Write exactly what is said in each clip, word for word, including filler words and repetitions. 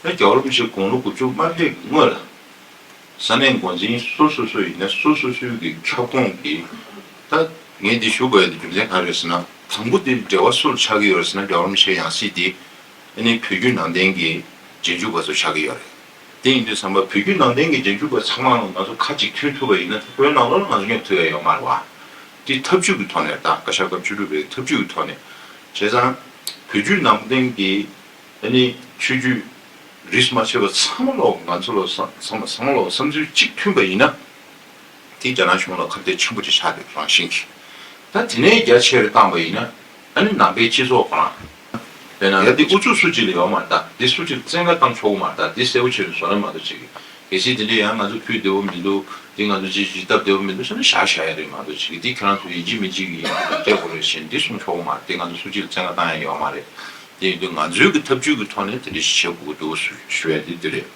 ད་རྒྱལ་བ་རིན་པོ་ཆེ་དགུང་ལོ་དགུ་བཅུ་མ་ཕེབས་ཀྱི་སྔོན་ལ། ས་གནས་འགོ་འཛིན་སོ་སོ་སོ་ཡིན་ན་སོ་སོ་སོའི་གི་ཁྱབ་ཁོངས་ཀྱི། ད་ངས་འདི་ཞུ་དགོས་ཡ་དེ་རྒྱུ་མཚན་ག་རེ་རེད་ཟེར་ན། དང་པོ་དེ་འབྲེལ་བ་སུ་ལ་ཆགས་ཀྱི་ཡོད་རེད་ཟེར་ན། རྒྱལ་བ་རིན་པོ་ཆེའི་ཡང་སྲིད་དེ་ཨ་ནི་བོད་བརྒྱུད་ནང་བསྟན་གྱི་རྗེས་འཇུག་པ་ཚོར་ཆགས་ཀྱི་ཡོད་རེད། དེ་ཡིན་དུས་ཙམ་པ་བོད་བརྒྱུད་ནང་བསྟན་གྱི་རྗེས་འཇུག་པ་ཚང་མ་ལ་ང་ཚོ་ཁ་གཅིག་མཐུན་ཐུབ་པ་ཡིན་ན། བོད་ནང་ལོགས་ལ་ང་ཚོ་མཉམ་ཐུབ་ཡ་ཡོད་མ་རེད་བ། དེ་ཐབས་ཇུས་ཀྱི་ཐོག་ནས། ད་བཀའ་ཤག་སྐབས་བཅུ་དྲུག་པའི་ཐབས་ཇུས་ཀྱི་ཐོག་ནས། བྱས་ཙང་བོད་བརྒྱུད་ནང་བསྟན་གྱི་ཨ་ནི་ཆོས་བརྒྱུད་རིས་མ་ཆད་པ་ཚང་མ་ལོག་ང་ཚོ་ལོག་ཚང་མ་ཚང་མ་ལོག་བསམ་ཚུལ་གཅིག་མཐུན་པ་ཡིན་ན། དེ་རྒྱ་ནག་གཞུང་ལ་ཁ་གཏད་ཆེན་པོ་ཅིག་ཆགས་འདུག་རང་བཞིན་གྱིས། ད་དེ་ནས་རྒྱ་ཆེ་རུ་བཏང་པ་ཡིན་ན། ཨ་ནི་ནང་པའི་སྤྱི་ཚོགས་ཁོ་རང་། དཔེར་ན་ཡ་དེ་ཨུ་ཚུགས་སུ་གཅིག་ལ་ཡོད་མ་རེད། ད་དེ་སུ་གཅིག་ལ་བཙན་བཀའ་བཏང་ཆོག་གི་མ་རེད། ད་དེ་གསལ་པོ་ཆེ་རུ་བཟོ་ན་མ་གཏོགས་ཅིག། གལ་སྲིད་དེ་འདྲ་ཡང་ང་ཚོ་ཕུད་བདེ་པོ་མི་འདུག། དེ་ང་ཚོ་ཅིག་ཅིག་སྟབས་བདེ་པོ་མི་འདུག་ཟེར་ན་བཞག་བཞག་ཡ་རེད་མ་གཏོགས་ཅིག། དེ་ཁྱེད་རང་ཚོ་ཡིན་གཅིག་མིན་གཅིག་གིས་ཡིན་གཅིག་སྤྲད་དགོས་རེད་ཟེར་ནས་དེ་གསུང་ཆོག་གི་མ་རེད། དེ་ང་ཚོ་སུ་གཅིག་ལ་བཙན་བཀའ་བཏང་ཡ་ཡོད་མ་རེད། དེ་ཡིན་དུས་ང་ཚོའི་གི་ཐབས་ཇུས་ཀྱི་ཐོག་ནས་དེ་འདྲ་ཞིག་བྱེད་དགོས་ཀྱི་འདུག་ཞུ་ཡ་དེ་འདི་རེད།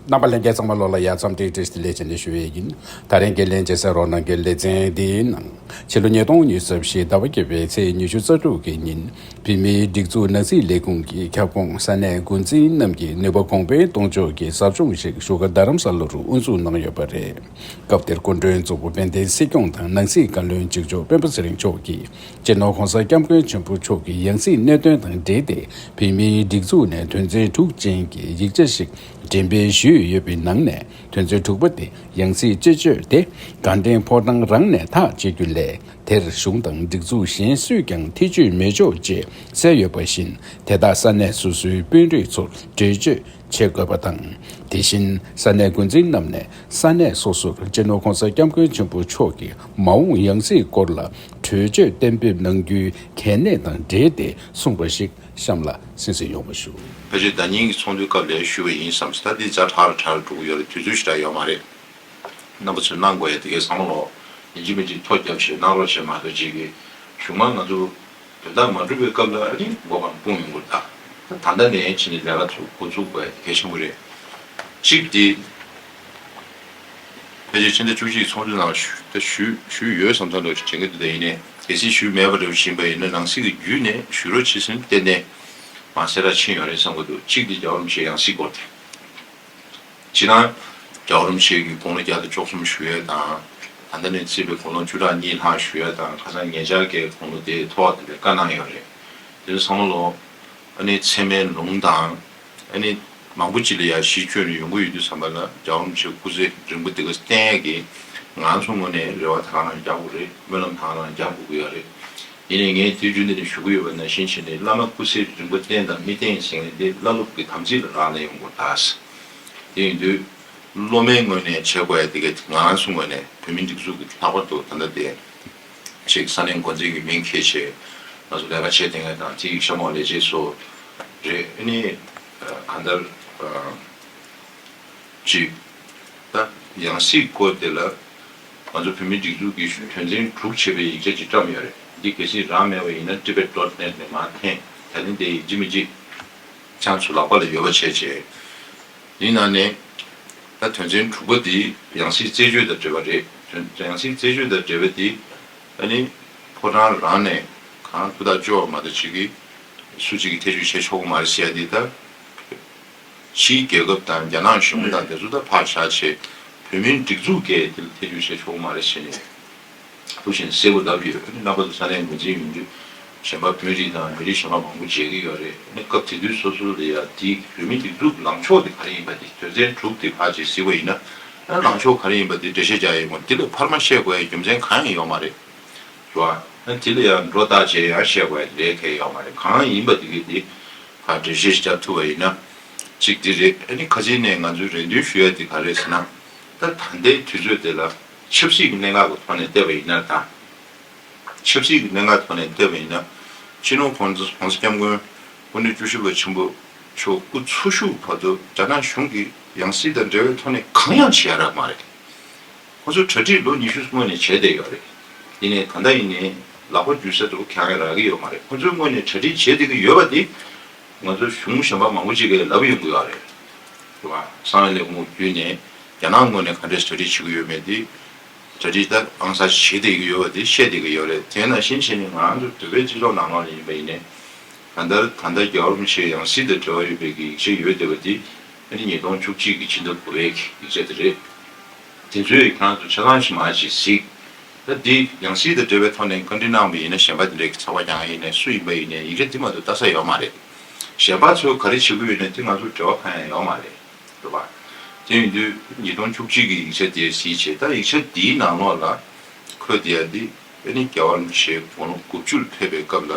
རྣམ་པ་ལྷན་རྒྱས་ཚང་མ་ལོགས་ལ་ཡ་མཚམས་སྤྲད་བཀྲ་ཤིས་བདེ་ལེགས་བྱས་ནས་ཞུ་ཡས་ཡིན། ད་རིང་གི་ལན་བྱེད་ས་རོགས་གནང་གི་ལེ་ཚན་འདིའི་ནང་། ཕྱི་ལོ་ཉིས་སྟོང་ཉི་ཤུ་རྩ་བཞི་ཟླ་བ་བརྒྱད་པའི་ཚེས་ཉི་ཤུ་རྩ་དྲུག་གི་ཉིན། བོད་མིའི་སྒྲིག་འཛུགས་ནང་སྲིད་ལས་ཁུངས་ཀྱི་ཁྱབ་ཁོངས་ས་གནས་འགོ་འཛིན་རྣམས་ཀྱིས་ནུས་པ་གོང་འཕེལ་གཏོང་ཕྱོགས་ཀྱི་ཟབ་སྦྱོང་ཞིག་བཞུགས་སྒར་རྡ་རམ་ས་ལ་རུ་དབུ་འཛུགས་གནང་ཡོད་པ་རེད། སྐབས་དེར་སྐུ་མགྲོན་གཙོ་བོ་དཔལ་ལྡན་སྲིད་སྐྱོང་དང་ནང་སྲིད་བཀའ་བློན་གཅིག་ལྕོགས་སྤེན་པ་ཚེ་རིང་མཆོག་གིས། སྤྱི་ནོར་༸གོང་ས་༸སྐྱབས་མགོན་ཆེན་པོ་མཆོག་གི་ཡང་སྲིད་གནད་དོན་དང་འབྲེལ་ཏེ། བོད་མིའི་སྒྲིག་འཛུགས་ནས་དོན་ཚན་དྲུག་ཅན་གྱི་ཡིག་ཆ་ཞིག་འགྲེམས་སྤེལ་ཞུས་ཡོད་པའི་ནང་ནས། དོན་ཚན་དྲུག་པ་དེ་ཡང་སྲིད་སྤྱི་སྤྱོད་དེ་དགའ་ལྡན་ཕོ་བྲང་རང་ནས་ཐག་གཅོད་རྒྱུ་ལས། དེར་གཞུང་དང་སྒྲིག་འཛུགས་གཞན་སུས་ཀྱང་ཐེ་བྱུས་མི་ཆོག་ཅེས་གསལ་ཡོད་པ་བཞིན། དེ་དག་ས་གནས་སོ་སོའི་དཔོན་རིགས་ཚོར་གྲོས་ཆོད་བྱེད་དགོས་པ་དང་། དེ་བཞིན་ས་གནས་འགོ་འཛིན་རྣམས་ནས་ས་གནས་སོ་སོར་སྤྱི་ནོར་༸གོང་ས་༸སྐྱབས་མགོན་ཆེན་པོ་མཆོག་གི་མ་འོངས་ཡང་སྲིད་སྐོར་ལ་གྲོས་ཆོད་གཏན་འབེབས་གནང་རྒྱུའི་གལ་གནད་དང་འབྲེལ་ཏེ་གསུངས་པ་ཞིག་གཤམ་ལ་གསན་གཟིགས་ཡོང་བ་ཞུ། ཕལ་ཆེར་ཟླ་ཉིན་གྱི་ཚོགས་འདུའི་སྐབས་ལ་ཞུས་པ་ཡིན་བསམ། ད་འདི་ཛ་དྲག་ལ་དྲག་ལ་འགྲོ་གི་ཡོད་རེད། དུས་ཚོད་ཞེ་དྲག་ཡོད་མ་རེད། རྣམ་པ་ཚོས་གནང་དགོས་ཡ་དེ་གའི་བསམ་བློ་ཡིན་གཅིག་མིན་གཅིག་ཐོ་རྒྱབ་བྱས་གནང་རོགས་བྱས་མ་གཏོགས་ཅིག་གི་གཞུག་མ་ང་ཚོ་དོན་དག་མ་འགྲུབ་པའི་སྐབས་ལ་ཨ་ནི་མགོ་གང་སྤུངས་ཡོང་གི་རེད། ད་ད་ལྟ་ནས་ཕྱིན་ནས་ལས་ཀ་ཚུགས་འགོ་ཚུགས་དགོས་ཡ་དེ་གལ་ཆེན་པོ་རེད། གཅིག་དེ་ཕལ་ཆེར་ཕྱི་ཟླ་བཅུ་གཅིག་ཚོགས་འདུ་ནང་ཞུ་ད་ཞུ་ཞུས་ཡོད་བསམ་ཚར་འདུག་དྲན་གྱི་འདུག་ད་ཡིན་ནའི་གལ་སྲིད་ཞུས་མེད་པ་འདྲ་བོ་ཞིག་ཡིན་པ་ཡིན་ན་ནང་སྲིད་ཀྱི་བརྒྱུད་ནས་ཞུ་རོགས་བྱེད་ཟེར་ནས་ཏན་ཏན་མ་གསལ་ར་ཕྱིན་ཡོད་རེད་བསམ་གྱི་འདུག་གཅིག་དེ་རྒྱལ་བ་རིན་པོ་ཆེ་ཡང་སྲིད་སྐོར་དེ། སྤྱིར་བཏང་རྒྱལ་བ་རིན་པོ་ཆེ་གི་དགུང་ལོ་བརྒྱ་དང་བཅུ་གསུམ་བཞུགས་ཡས་དང་། ད་ལྟ་ནས་བརྩིས་པའི་དགུང་ལོ་བཅུ་ཕྲག་གཉིས་ལྷག་བཞུགས་ཡས་དང་། ཁ་སང་ཉེ་ཆར་གྱི་དགུང་ལོ་དེ་མཐོ་བ་དེ་འདྲའི་བཀའ་གནང་ཡོད་རེད། དེ་ཚོ་ཚང་མ་ལོ་ཨ་ནི་ཚད་མའི་ལུང་དང་། ཨ་ནི་མང་པོ་ཅིག་ལ་ཡ་གཞི་བཅོལ་ནས་ཡོང་གི་ཡོད་དུས་ཙམ་པ་ལ་རྒྱལ་བ་རིན་པོ་ཆེ་སྐུ་ཚེ་རིང་པོ་དེ་ག་བརྟན་ཡས་ཀྱི་ང་ཚོ་ངོས་ནས་རེ་བ་ད་ག་རང་རྒྱག་དགོས་རེད། སྨོན་ལམ་ད་ག་རང་རྒྱག་དགོས་ཀྱི་ཡོད་རེད། ཡིན་ནའི་ངས་དུས་རྒྱུན་འདི་ནས་ཞུ་གི་ཡོད་པ་ནང་བཞིན་བྱས་ནས་བླ་མ་སྐུ་ཚེ་རིང་པོ་བརྟན་དང་མི་བརྟན་ཟེར་མཁན་དེ་བླ་སློབ་ཀྱི་དམ་ཚིག་ལ་རག་ལས་ཡོང་དགོས་ད། དེ་ཡིན་དུས་སློབ་མའི་ངོས་ནས་བྱེད་དགོས་ཡ་དེ་ག་ང་རང་ཚོའི་ངོས་ནས་བོད་མིའི་སྒྲིག་འཛུགས་ཀྱི་ལྷག་པར་དུ་ད་ལྟ་དེ་ཅིག་ས་གནས་འགོ་འཛིན་གྱི་མིང་འཁྱེར་བྱས་ང་ཚོ་ལས་ཀ་བྱེད་བསྡད་མཁན་དང་དེ་ཡི་གཤམ་འོག་ལས་བྱེད་ཚོ་རེད། ཨ་ནི་གང་ལྟར་ཅིག་ད་ཡང་སྲིད་སྐོར་དེ་ལ་ང་ཚོ་བོད་མིའི་སྒྲིག་འཛུགས་ཀྱི་དོན་ཚན་དྲུག་ཅེས་པའི་ཡིག་ཆ་ཅིག་བཀྲམ་ཡོད་རེད། འདི་གལ་སྲིད་རག་མེད་པ་ཡིན་ན་ཊི་བེཊ་ཌོཊ་ནེཊ་ནས་མར་འཐེན། ད་ནི་དེ་ཡིན་གཅིག་མིན་གཅིག་ཁྱེད་ཚོ་ལག་པ་ལ་ཡོད་པ་བྱས་བྱས། འདིའི་ནང་ནས་ད་དོན་ཚན་དྲུག་པ་འདི་ཡང་སྲིད་རྩད་གཅོད་དང་འབྲེལ་བ་རེད། དོན་ཡང་སྲིད་རྩད་གཅོད་དང་འབྲེལ་བ་འདི་ཨ་ནི་ཕོ་བྲང་རང་ནས་གང་ཧུར་ཐག་བཅོས་པ་མ་གཏོགས་ཅིག་གིས་སུ་གཅིག་གིས་ཐེ་བྱུས་བྱེད་ཆོག་གི་མ་རེད་ཟེར་ཡ་འདི་ད། ཕྱིའི་རྒྱལ་ཁབ་དང་རྒྱ་ནག་གཞུང་དང་དེ་ཚོ་ད་ཕར་བཞག་བྱས། བོད་མིའི་སྒྲིག་འཛུགས་ཀྱིས་དེ་ལ་ཐེ་བྱུས་བྱེད་ཆོག་གི་མ་རེད་ཟེར་ནས་ཐུགས་བཞེད་གསལ་པོ་ལབ་ཡོད། ཨ་ནི་རྣམ་པ་ཚོ་ས་གནས་འགོ་འཛིན་ཡོང་དུས་གཞན་པ་བོད་རིགས་དང་མི་རིགས་གཞན་པ་མང་པོ་མཇལ་གྱི་ཡོད་རེད། ཨ་ནི་སྐབས་དེ་དུས་སོ་སོ་ལ་ཡ་དེའི་བོད་མིའི་སྒྲིག་འཛུགས་ལངས་ཕྱོགས་དེ་ག་རེ་ཡིན་པ་དེ་དོན་ཚན་དྲུག་དེ་ཕར་ཅིག་གཟིགས་པ་ཡིན་ན། ཨ་ནི་ལངས་ཕྱོགས་ག་རེ་ཡིན་པ་དེ་འགྲེལ་བཤད་རྒྱག་ཡོད་མ་རེད། དེ་ལས་ཕར་མ་བཤད་དགོས་ཡ་རྒྱུ་མཚན་གང་ཡང་ཡོད་མ་རེད། རེད་བ། ཨ་ནི་དེ་ལ་ཡང་སྒྲོ་བཏགས་བྱས་ཡང་བཤད་དགོས་ཡ་དེ་ལས་གལ་ཡོད་མ་རེད། གང་ཡིན་པ་དེ་གི་དེ་ག་འགྲེལ་བཤད་ཞིག་རྒྱག་ཐུབ་པ་ཡིན་ན་གཅིག་དེ་རེད། ཨ་ནི་ཁ་ཅིག་ནས་ང་ཚོས་རེ་འདུན་ཞུ་ཡ་དེ་ག་རེ་ཟེར་ན། ད་ད་ལྟའི་དུས་ཚོད་དེ་ལ་ཆབ་སྲིད་ཀྱི་གནད་འགག་གི་ཐོག་ནས་བལྟས་པ་ཡིན་ན། ད་ཆབ་སྲིད་ཀྱི་གནད་འགག་ཐོག་ནས་བལྟས་པ་ཡིན་ན། སྤྱི་ནོར་༸གོང་ས་༸གོང་ས་༸སྐྱབས་མགོན་སྐུ་ཕྲེང་བཅུ་བཞི་པ་ཆེན་པོ་མཆོག་སྐུ་འཚོ་བཞུགས་བར་དུ་རྒྱ་ནག་གཞུང་གིས་ཡང་སྲིད་དང་འབྲེལ་བའི་ཐོག་ནས་གང་ཡང་བྱས་ཡ་རག་མ་རེད། ཁོ་ཚོས་གྲ་སྒྲིག་ལོ་ཉི་ཤུ་སྔོན་ནས་བྱས་བསྡད་ཡོད་རེད། ཡིན་ནའི་ད་ལྟ་ཡིན་ནའི་ལག་པ་འཇུ་ས་དེ་གང་ཡང་རག་གི་ཡོད་མ་རེད། ཁོ་ཚོས་སྔོན་ནས་གྲ་སྒྲིག་བྱས་བསྡད་ཀྱི་ཡོད་པ་དེ་ང་ཚོ་གཞུང་གཞན་པ་མང་པོ་ཅིག་གིས་ལབ་ཡོང་གི་ཡོད་རེད། རེད་བ། གསང་བའི་ལས་ཁུངས་བརྒྱུད་ནས་རྒྱ་ནག་ངོས་ནས་ག་འདྲས་གྲ་སྒྲིག་བྱེད་ཀྱི་ཡོད་མེད་དེ། གྲ་སྒྲིག་ད་ཨང་གསར་བྱེད་བསྡད་ཀྱི་ཡོད་པ་དེ་བཤད་བསྡད་ཀྱི་ཡོད་རེད། དེ་ནང་བཞིན་བྱས་ནས་ང་ཚོ་བོད་པའི་སྤྱི་ཚོགས་ནང་ལོགས་ལ་ཡིན་པ་ཡིན་ནའི། ད་ལྟ་ད་ལྟ་རྒྱལ་བ་རིན་པོ་ཆེའི་ཡང་སྲིད་དང་འབྲེལ་བ་ཡོད་པའི་གི་ཡིག་ཆ་ཡོད་བསྡད་པ་དེ་ཨ་ནི་ཉིས་སྟོང་བཅུ་གཅིག་གི་ཕྱི་ཟླ་དགུ་པའི་གི་ཡིག་ཆ་དེ་རེད། དེ་ཚོའི་ཁྱེད་རང་ཚོ་ཆ་ཚང་ཞིག་མ་ཞིག་གཟིགས། ད་འདི་ཡང་སྲིད་དང་འབྲེལ་བའི་ཐོག་ནས་བཀའ་འདྲི་གནང་བ་ཡིན་ན་གཞན་པ་དེ་འདྲའི་ཚོགས་པ་རྒྱག་ཡིན་ནའི་སུ་ཡིན་པ་ཡིན་ནའི་ཡི་གེ་འདི་མ་གཏོགས་ལྟ་ས་ཡོད་མ་རེད། གཞན་པ་ཚོས་ག་རེ་བྱེད་ཀྱི་ཡོད་ན་དེ་ང་ཚོ་འབྲེལ་བ་གང་ཡང་ཡོད་མ་རེད། རེད་པ། དེ་ཡིན་དུས་ཉིས་སྟོང་བཅུ་གཅིག་གི་ཡིག་ཆ་དེ་གཟིགས་བྱས། ད་ཡིག་ཆ་འདིའི་ནང་ལོགས་ལ་འཁོད་བསྡད་ཡ་འདི་ཨ་ནི་རྒྱལ་བ་རིན་པོ་ཆེ་དགུང་ལོ་དགུ་བཅུ་ལ་ཕེབས་པའི་སྐབས་ལ་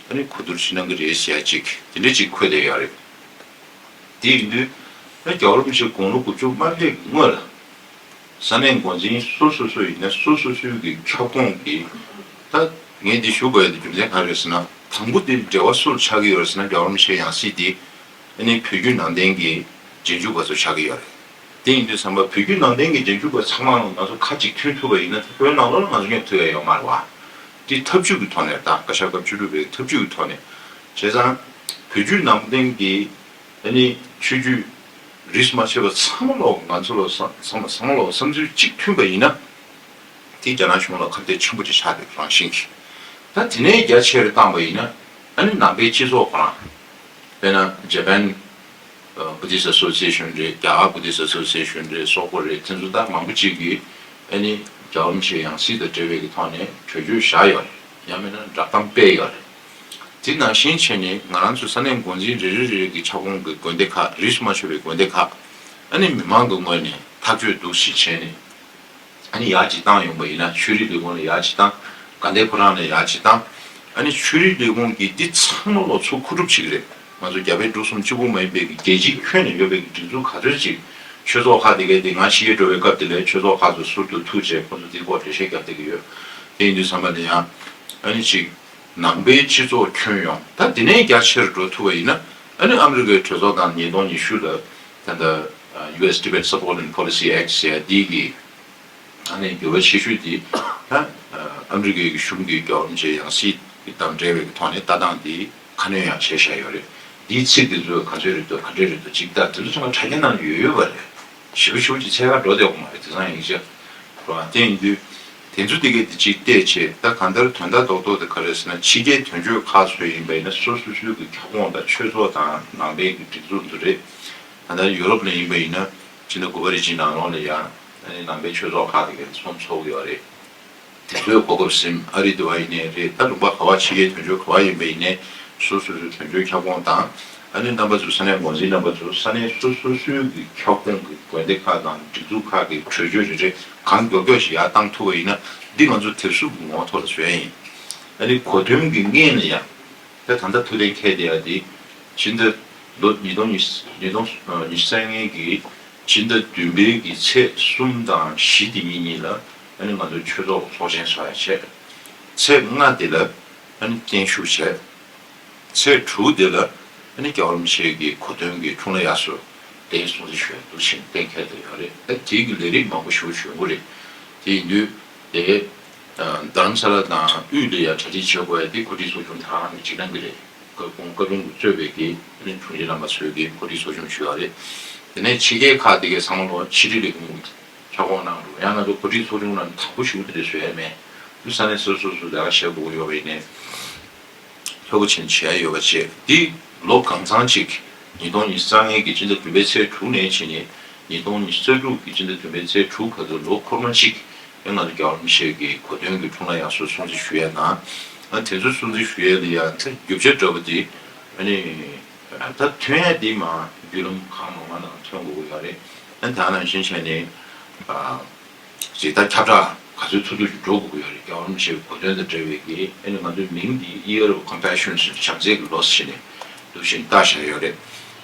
ཨ་ནི་གོ་བསྡུར་ཞིག་གནང་གི་རེད་ཟེར་ཡ་ཅིག་དེ་འདྲ་ཅིག་འཁོད་བསྡད་ཡོད་རེད། དེ་ཡིན་དུས་ད་རྒྱལ་བ་རིན་པོ་ཆེ་དགུང་ལོ་དགུ་བཅུ་མ་ཕེབས་སྔོན་ལ། ས་གནས་འགོ་འཛིན་སོ་སོ་སོ་ཡིན་ན་སོ་སོ་སོའི་གི་ཁྱབ་ཁོངས་ཀྱི། ད་ངས་འདི་ཞུ་དགོས་ཡ་དེ་རྒྱུ་མཚན་ག་རེ་རེད་ཟེར་ན། དང་པོ་དེ་འབྲེལ་བ་སུ་ལ་ཆགས་ཀྱི་ཡོད་རེད་ཟེར་ན། རྒྱལ་བ་རིན་པོ་ཆེའི་ཡང་སྲིད་དེ་ཨ་ནི་བོད་བརྒྱུད་ནང་བསྟན་གྱི་རྗེས་འཇུག་པ་ཚོར་ཆགས་ཀྱི་ཡོད་རེད། དེ་ཡིན་དུས་ཙམ་པ་བོད་བརྒྱུད་ནང་བསྟན་གྱི་རྗེས་འཇུག་པ་ཚང་མ་ལ་ང་ཚོ་ཁ་གཅིག་མཐུན་ཐུབ་པ་ཡིན་ན། ད་བོད་ནང་ལོགས་ལ་ང་ཚོ་མཉམ་ཐུབ་ཡ་ཡོད་མ་རེད་བ། དེ་ཐབས་ཇུས་ཀྱི་ཐོག་ནས། ད་བཀའ་ཤག་སྐབས་བཅུ་དྲུག་པའི་ཐབས་ཇུས་ཀྱི་ཐོག་ནས། བྱས་ཙང་བོད་བརྒྱུད་ནང་བསྟན་གྱི་ཨ་ནི་ཆོས་བརྒྱུད་རིས་མ་ཆད་པ་ཚང་མ་ལོག་ང་ཚོ་ལོག་བསམ་བསམ་ཚང་མ་ལོག་བསམ་ཚུལ་གཅིག་མཐུན་པ་ཡིན་ན། དེ་རྒྱ་ནག་གཞུང་ལ་ཁ་གཏད་ཆེན་པོ་ཅིག་ཆགས་འདུག་རང་བཞིན་གྱིས། ད་དེ་ནས་རྒྱ་ཆེར་བཏང་པ་ཡིན་ན་ཨ་ནི་ནང་པའི་སྤྱི་ཚོགས་ཁོ་རང་། དཔེར་ན་Japan Buddhist Association རེད། རྒྱ་གར་Buddhist Association རེད། སོག་པོ་རེད། དེ་ཚོ་ད་མང་པོ་ཅིག་གིས་ཨ་ནི་རྒྱལ་བ་རིན་པོ་ཆེའི་ཡང་སྲིད་དང་འབྲེལ་བའི་གི་ཐོག་ནས་གྲོས་ཆོད་བཞག་ཡོད་རེད། ཡང་མིན་ན་བསྒྲགས་གཏམ་སྤེལ་ཡོད་རེད། དེ་ནང་བཞིན་བྱས་ནས་ང་རང་ཚོའི་ས་གནས་འགོ་འཛིན་རེ་རེ་རེ་རེ་གི་ཁྱབ་ཁོངས་ཀྱི་དགོན་སྡེ་ཁག་རིས་སུ་མ་ཆད་པའི་དགོན་སྡེ་ཁག་ཨ་ནི་མི་མང་གི་ངོས་ནས་ཐག་གཅོད་འདུག་ཞིག་བྱས་ནས། ཨ་ནི་ཡར་གཅིག་བཏང་ཡོང་པ་ཡིན་ན། ཆོས་རིག་ལས་ཁུངས་ལ་ཡར་གཅིག་བཏང་། དགའ་ལྡན་ཕོ་བྲང་ལ་ཡར་གཅིག་བཏང་། ཨ་ནི་ཆོས་རིག་ལས་ཁུངས་ཀྱིས་འདི་ཚང་མ་ལོག་ཚུར་མཁོ་སྒྲུབ་བྱེད་ཀྱི་རེད། ང་ཚོ་རྒྱ་བལ་འབྲུག་གསུམ་གཅིག་པུ་མ་ཡིན་པའི་གི་རྒྱལ་སྤྱི་ཁྱོན་ནས་ཡོད་པའི་གི་སྒྲིག་འཛུགས་ག་ཚོད་ཅིག་ཆོས་ཚོགས་ཁག་དེ་གའི་དེ། ང་ཕྱི་རྒྱལ་འགྲོ་བའི་སྐབས་དེ་ལ་ཆོས་ཚོགས་ཁག་ཚོ་ཟུར་དུ་ཐུག་བྱས་ཁོ་ཚོ་དེའི་སྐོར་འགྲེལ་བཤད་རྒྱབ་བསྡད་ཀྱི་ཡོད། དེ་ཡིན་དུས་ཙམ་པ་ལ་ཡང་ཨ་ནི་ཅིག་ནང་པའི་སྤྱི་ཚོགས་ཁྱོན་ཡོངས། ད་དེ་ནས་རྒྱ་ཆེར་འགྲོ་ཐུབ་པ་ཡིན་ན། ཨ་ནི་ཨ་མི་རི་ཀའི་གྲོས་ཚོགས་དང་ཉིས་སྟོང་ཉི་ཤུ་ལ་ད་ལྟ་ཨ་U S Tibet Support and Policy Act ཟེར་ཡ་འདི་གི་ཨ་ནི་འགྱུར་བ་ཆེ་ཤོས་འདི་ད་ཨ་མི་རི་ཀའི་གཞུང་གིས་རྒྱལ་བ་རིན་པོ་ཆེའི་ཡང་སྲིད་དང་འབྲེལ་བའི་ཐོག་ནས་ལྟ་སྟངས་འདི་ཁ་སྣོན་ཡང་བྱས་བཞག་ཡོད་རེད། འདིའི་ཚིག་འདི་ཚོ་ག་ཚོད་རེད་འདུག་ག་འདྲས་རེད་འདུག་ཅིག་ད་དེ་ཚོ་ཚང་མ་དྲ་རྒྱ་ནང་ཡོད་ཡོད་པ་རེད། ཞེ་པོ་ཞེ་པོ་ཅིག་འཚོལ་ག་འགྲོ་བསྡད་ཡོད་མ་རེད། དེང་སང་ཡིན་ཕྱིར་རོ། དེ་ཡིན་དུས་དེ་ཚོ་དེ་གས་དེ་ཅིག་བལྟས་བྱས། ད་གང་ལྟར་དོན་དག་རྡོག་རྡོག་དེ་ག་རེ་རེད་ཟེར་ན། ཕྱི་རྒྱལ་དོན་གཅོད་ཁག་ཚོ་ཡིན་པ་ཡིན་ན་སོ་སོ་སོའི་གི་ཁྱབ་ཁོངས་དང་ཆོས་ཚོགས་དང་ནང་པའི་གི་སྒྲིག་འཛུགས་ཚོ་རེད། ད་ལྟ་ཡུ་རོབ་ལ་ཡིན་པ་ཡིན་ན་ཕྱི་ཟླ་དགུ་པ་རེ་གཅིག་ནང་ལོགས་ལ་ཡང་ཨ་ནི་ནང་པའི་ཆོས་ཚོགས་ཁག་དེ་གས་ཚོགས་འཚོགས་ཀྱི་ཡོད་རེད། དེ་ཚོའི་གོ་སྐབས་ཟིན། ཨ་རི་དེ་བ་ཡིན་ནའི་རེད། ད་ལུང་པ་ག་བ་ཕྱི་རྒྱལ་དོན་གཅོད་ག་བ་ཡིན་པ་ཡིན་ནའི་སོ་སོ་སོའི་དོན་གཅོད་ཁྱབ་ཁོངས་དང་། ཨ་ནི་རྣམ་པ་ཚོ་ས་གནས་འགོ་འཛིན་རྣམ་པ་ཚོ་ས་གནས་སོ་སོ་སོའི་གི་ཁྱབ་ཁོངས་ཀྱི་དགོན་སྡེ་ཁག་དང་སྒྲིག་འཛུགས་ཁག་གི་གྲོས་ཆོད་རེ་རེ་གང་མགྱོགས་མགྱོགས་ཤིག་ཡར་བཏང་ཐུབ་པ་ཡིན་ན། འདི་ང་ཚོ་དེབ་གཟུགས་ཀྱི་ངོ་བོ་ཐོག་ལ་བཟོ་ཡ་ཡིན། ཨ་ནི་གོ་དོན་གྱི་སྔོན་ལ་ཡང་། ད་ད་ལྟ་ཐུགས་གཏན་འཁེལ་བསྡད་ཡ་འདི། ཕྱི་ཟླ་ལོ་ཉིས་སྟོང་ཉི་ཤུ། ཉིས་སྟོང་ཉི་ཤུ་རྩ་ལྔ་གི་ཕྱི་ཟླ་བདུན་པའི་གི་ཚེས་གསུམ་དང་བཞི་དེ་གཉིས་གཉིས་ལ་ཨ་ནི་ང་ཚོའི་ཆོས་ཚོགས་ཚོགས་ཆེན་ཚོགས་ཡ་བྱས། ཚེས་ལྔ་དེ་ལ་ཨ་ནི་བརྟན་བཞུགས་བྱས། ཚེས་དྲུག་དེ་ལ་ཨ་ནི་རྒྱལ་བ་རིན་པོ་ཆེ་གི་གོ་སྟོན་གྱི་འཁྲུངས་ལྷ་དབྱར་གསོལ་དེ་སྲུང་བརྩི་ཞུ་ཡ་འདུག་ཅེས་གཏན་འཁེལ་བསྡད་ཡོད་རེད། ཨ་དེ་གི་ལས་རིམ་མང་པོ་ཞེ་པོ་ཞུ་དགོས་རེད། དེ་ཡིན་དུས་དེ་རྡ་རམ་ས་ལ་དང་དབུས་ལ་ཡ་གྲ་སྒྲིག་བྱེད་དགོས་ཡ་དེ་གོ་སྒྲིག་ཚོགས་ཆུང་དེ་རང་གི་སྤྱི་བཏང་གི་རེད། སྐུ་ཁོང་བཀའ་དྲུང་གིས་གཙོས་པའི་གི་དྲུང་ཆེ་རྣམ་པ་ཚོས་གི་གོ་སྒྲིག་ཚོགས་ཆུང་ཞུས་པ་རེད། དེ་ནས་ཕྱི་རྒྱལ་ཁག་དེ་གའི་ཚང་མ་ལོ་ཕྱི་དྲིལ་ལས་ཁུངས་ཀྱི་ཁྱབ་ཁོངས་ནང་འགྲོ་ཡང་ང་ཚོ་གོ་སྒྲིག་ཚོགས་ཆུང་ནང་དང་པོ་ཞུགས་དེ་འདྲ་བཟོས་ཡ་མེད། དུ་ས་གནས་སོ་སོ་སོ་ལས་ཀ་བྱེད་དགོས་ཀྱི་ཡོད་པ་ཡིན་ནའི་ལྷོད་པོ་བྱས་ནས་བྱེད་ཡ་ཡོད་པ་བྱས། འདི་ལོ་གང་ཚང་ཅིག་ཉིས་སྟོང་ཉི་ཤུ་རྩ་ལྔའི་གི་ཕྱི་ཟླ་བདུན་པའི་ཚེས་དྲུག་ནས་བྱས་ནས་ཉིས་སྟོང་ཉི་ཤུ་རྩ་དྲུག་གི་ཕྱི་ཟླ་བདུན་པའི་ཚེས་དྲུག་བར་དུ་ལོ་འཁོར་མ་གཅིག་ཨེ་ང་ཚོ་རྒྱལ་བ་རིན་པོ་ཆེ་གི་གོ་སྟོན་གྱི་འཁྲུངས་ལྷ་དབྱར་གསོལ་སྲུང་བརྩི་ཞུ་ཡས་དང་། ཨ་དེ་ཚོ་སྲུང་བརྩི་ཞུ་ཡས་ལ་ཡང་ད་རྒྱུ་ཆ་འདྲ་པོ་དེ་ཨ་ནི་ད་ཐོན་ཡས་དེ་མ་བརྒྱུད་ལམ་གང་མང་མང་ནང་ཐོན་དགོས་ཀྱི་ཡོད་རེད། ཨ་ད་ནང་བཞིན་བྱས་ནས་ཨ་ཅིག་ད་ཁྱབ་བསྒྲགས་ག་ཚོད་ཐུབ་ཐུབ་ཅིག་འགྲོ་དགོས་ཀྱི་ཡོད་རེད། རྒྱལ་བ་རིན་པོ་ཆེའི་གོ་སྟོན་དང་འབྲེལ་བའི་གི་ཨ་ནི་ང་ཚོའི་མིང་འདི་Year of Compassion ཟེར་བྱམས་བརྩེ་གི་ལོ་ཟེར་ནས་འདུག་བཞིན་བཏགས་བཞག་ཡོད་རེད།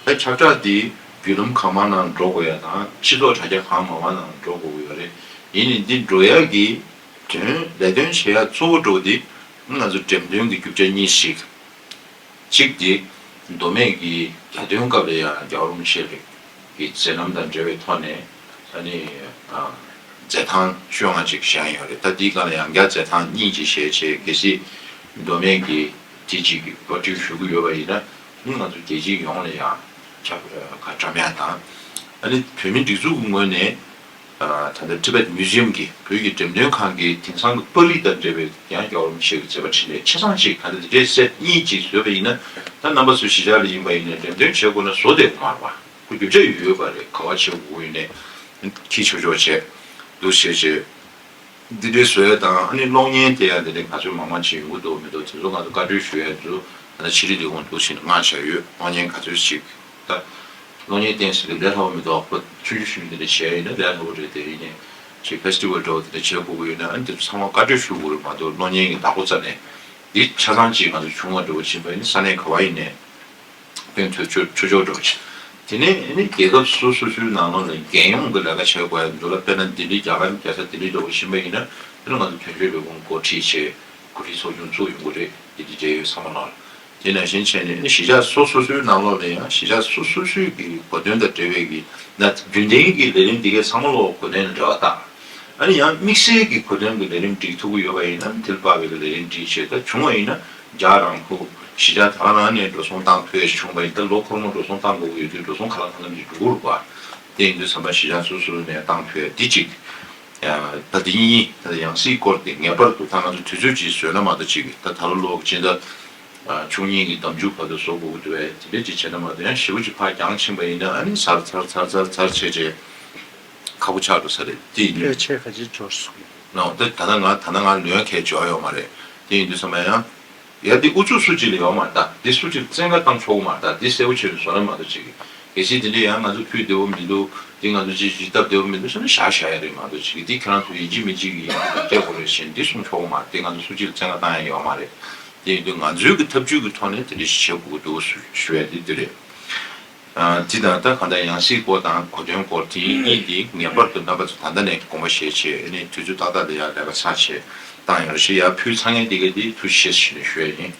ད་ཁྱབ་བསྒྲགས་འདི་བརྒྱུད་ལམ་གང་མང་ནང་འགྲོ་དགོས་ཡ་དང་སྤྱི་ཚོགས་དྲ་རྒྱ་གང་མང་མང་ནང་འགྲོ་དགོས་ཀྱི་ཡོད་རེད། ཡིན་ནའི་འདི་འགྲོ་ཡག་གི་དོན་ལས་དོན་བྱེད་ཡག་གཙོ་བོ་འགྲོ་འདི་ང་ཚོ་འགྲེམས་སྟོན་གྱི་རྒྱུ་ཆ་གཉིས་ཤིག་གཅིག་འདི་མདོ་སྨད་ཀྱི་གྱ་སྟོན་སྐབས་ལ་ཡང་རྒྱལ་བ་རིན་པོ་ཆེ་གི་མཛད་རྣམ་དང་འབྲེལ་བའི་ཐོག་ནས་ཨ་ནི་མཛད་ཐང་ཤོག་ལྔ་ཅིག་བཞེངས་ཡོད་རེད། ད་འདིའི་སྒང་ལ་ཡང་བསྐྱར་མཛད་ཐང་གཉིས་ཅིག་བཞེངས་བྱས། གལ་སྲིད་མདོ་སྨད་ཀྱི་དེ་ཅིག་གི་བཀའ་འཁྲོལ་ཞུ་གི་ཡོད་པ་ཡིན་ན་ང་ཚོ་རྒྱལ་སྤྱི་ཡོངས་ལ་ཡང་ཁྱབ་བསྒྲགས་དང་། ཨ་ནི་བོད་མི་སྒྲིག་འཛུགས་ཀྱི་ངོས་ནས། ད་ལྟ་Tibet Museum གི་བོད་ཀྱི་འགྲེམས་སྟོན་ཁང་གི་དེང་སང་གི་པར་རིས་དང་འབྲེལ་བའི་ཡང་རྒྱལ་བ་རིན་པོ་ཆེ་གི་མཛད་པ་འཕྲིན་ལས་ཆ་ཚང་ཅིག་ག་འདྲ་དེ་འདྲའི་སེ་ཊི་གཉིས་ཅིག་བཟོས་པ་ཡིན་ན། ད་རྣམ་པ་ཚོ་གཞིས་ཆགས་ལ་ཡིན་པ་ཡིན་ན་འགྲེམས་སྟོན་བྱེད་དགོས་ན་བཟོ་བདེ་པོ་མ་རེད་པ། ཁོ་རྒྱུ་ཆ་ཡོད་ཡོད་པ་རེད། ག་པར་བྱེད་དགོས་ཡིན་ནའི་ཁྱི་ཆོག་ཆོག་བྱས་འདུག་བྱས་བྱས། འདི་འདྲའི་བཟོ་ཡ་དང་ཨ་ནི་གློག་བརྙན་དེ་ཡང་འདི་འདྲའི་ག་ཚོད་མང་མང་ཅིག་ཡོང་གི་འདུག་མི་འདུག་དེ་ཚོ་ང་ཚོ་བཀའ་འཁྲོལ་ཞུ་ཡ་ཚོ་ད་ལྟ་ཕྱི་རིགས་ལས་ཁུངས་འདུག་ཕྱིན་མངགས་བཞག་ཡོད། གློག་བརྙན་ག་ཚོད་ཅིག་ད་གློག་བརྙན་བསྟན་ཟེར་དེ་ལས་སླ་པོ་མི་འདུག་ཁོ་ཆུང་ཆུང་ཆུང་འདི་འདྲ་བྱས་ཡིན་ན་ལས་སླ་པོ་རེད། དེ་ཡིན་ནའི་ཅིག་ཕེ་སི་ཊི་ཝལ་འདྲ་བོ་དེ་འདྲ་བྱེད་དགོས་ཀྱི་ཡོད་ན་ཨ་ནི་དེ་ཚོ་ཚང་མ་བཀའ་འཁྲོལ་ཞུ་དགོས་རེད་མ་གཏོགས་གློག་བརྙན་གྱི་བདག་པོ་རྩ་ནས་འདི་ཆ་ཚང་ཅིག་ང་ཚོ་བྱུང་བ་འདྲ་བོ་ཕྱིན་པ་ཡིན་ན་ས་གནས་ག་པར་ཡིན་ནའི། སྟོན་ཐུབ་ཆོག་ཆོག་ཆོག་འགྲོ་ཆེ། དེ་ནས་ཨ་ནི་རྒྱལ་ཁབ་སོ་སོ་སོའི་ནང་ལོགས་ལ་རྒྱལ་ཡོངས་ཀྱི་ལས་ཀ་བྱེད་དགོས་ཡ་འདུག་ལ། དཔེར་ན་ལྡི་ལི་རྒྱ་གར་རྒྱལ་ས་ལྡི་ལི་འདྲ་བོ་ཕྱིན་པ་ཡིན་ན་དེ་ལ་ང་ཚོ་དོན་གཅོད་ལས་ཁུངས་འགོ་ཁྲིད་བྱས་གོ་སྒྲིག་ཚོགས་ཆུང་བཙུགས་ཡོང་གི་རེད། ལྡི་ལི་འབྲེལ་ཡོད་ཚང་མ་ལ། དེ་ནང་བཞིན་བྱས་ནས་ཨ་ནི་གཞིས་ཆགས་སོ་སོ་སོའི་ནང་ལོགས་ལ་ཡང་གཞིས་ཆགས་སོ་སོ་སོའི་གི་གོ་དོན་དང་འབྲེལ་བའི་གི་ན་རྒྱུན་ལྡན་གྱི་ལས་རིམ་འདི་གའི་ཚང་མ་ལོག་གོ་དོན་ལ་འབྲེལ་བ་བཏང་། ཨ་ནི་ཡང་དམིགས་བསལ་གྱི་གོ་དོན་གྱི་ལས་རིམ་སྒྲིག་ཐུབ་ཀྱི་ཡོད་པ་ཡིན་ན་དེ་ལ་དཔག་པའི་ལས་རིམ་སྒྲིག་བྱས། ད་བྱུང་བ་ཡིན་ན་རྒྱ་རང་ཁུལ་གཞིས་ཆགས་ད་ག་རང་ནས་འགྲོ་སོང་བཏང་ཐུབ་ཡ་བྱུང་བ་ཡིན། ད་ལོ་འཁོར་མོ་འགྲོ་སོང་བཏང་དགོས་ཀྱི་ཡོད་དུས་འགྲོ་སོང་ག་ལ་གང་འཚམ་ཅིག་འགྲོ་གི་རེད་པ། དེ་ཡིན་དུས་ཙམ་པ་གཞིས་ཆགས་སོ་སོ་ནས་བཏང་ཐུབ་ཡ་འདི་གཅིག་ད་འདི་གཉིས་ད་ཡང་སྲིད་སྐོར་དེ་ངེས་པར་དུ་ད་ང་ཚོ་དུས་ཚོད་ཅིག་བཟོས་ན་མ་གཏོགས་ཅིག་ད་ད་ལོ་ལོ་གི་སྤྱི་ཟླ་བཅུ་གཉིས་ཀྱི་ཟླ་མཇུག་བར་དུ་བཟོ་དགོས་ཀྱི་འདུག་པས། དེ་འདྲ་ཅིག་བྱས་ན་མ་གཏོགས་ཡང་ཞེ་པོ་ཅིག་ཕར་འགྱངས་ཕྱིན་པ་ཡིན་ན་ཨ་ནི་ཚར་ཚར་ཚར་ཚར་ཚར་བྱས་བྱས་ཁག་པོ་ཆགས་འགྲོ་ས་རེད། དེ་ཡིན་དུས་ལོས་ཆེ་ག་ཅིག་འབྱོར་སོང་། ནོ། ད་ད་ལྟ་ང་ད་ལྟ་ང་ལོན་གལ་འབྱོར་ཡོད་མ་རེད། དེ་ཡིན་དུས་ཙམ་པ་ཡང་ཡ་འདི་ཨུ་ཚུགས་སུ་གཅིག་ལ་ཡོད་མ་རེད། ད་འདི་སུ་གཅིག་ལ་བཙན་བཀའ་བཏང་ཆོག་གི་མ་རེད། ད་འདི་གསལ་པོ་ཆེ་རུ་བཟོ་ན་མ་གཏོགས་ཅིག་གལ་སྲིད་དེ་འདྲ་ཡང་ང་ཚོ་ཕུད་བདེ་པོ་མི་འདུག་འདི་ང་ཚོ་ཅིག་ཅིག་སྟབས་བདེ་པོ་མི་འདུག་ཟེར་ན་བཞག་བཞག་ཡ་རེད་མ་གཏོགས་ཅིག་འདི་ཁྱེད་རང་ཚོ་ཡིན་གཅིག་མིན་གཅིག་གིས་ཡིན་གཅིག་སྐྱོན་དགོས་རེད་ཟེར་འདི་གསུང་ཆོག་གི་མ་རེད། འདི་ང་ཚོ་སུ་གཅིག་ལ་བཙན་བཀའ་བཏང་ཡ་ཡོད་མ་རེད། དེ་ཡིན་དུས་ང་ཚོའི་གི་ཐབས་ཇུས་ཀྱི་ཐོག་ནས་དེ་འདྲ་ཞིག་བྱེད་དགོས་ཀྱི་འདུག་ཞུ་ཞུ་ཡ་དེ་འདི་རེད། ཨ། དེ་དང་ད་གང་ལྟར་ཡང་སྲིད་སྐོར་དང་གོ་དོན་སྐོར་དེ་གཉིས་དེ་ངེས་པར་དུ་རྣམ་པ་ཚོ་ད་ལྟ་ནས་དགོངས་པ་བཞེས་བྱས་ཨ་ནི་དུས་ཚོད་ཏག་ཏག་ལ་ཡར་ལས་ཀ་ཚར་བྱས་བཏང་ཡོང་རོགས་ཞེས་ཡར་ཕུལ་ཚར་མཁན་དེ་ག་དེ་ཐུགས་རྗེ་ཆེ་ཞུ་ནས་ཞུ་ཡ་ཡིན།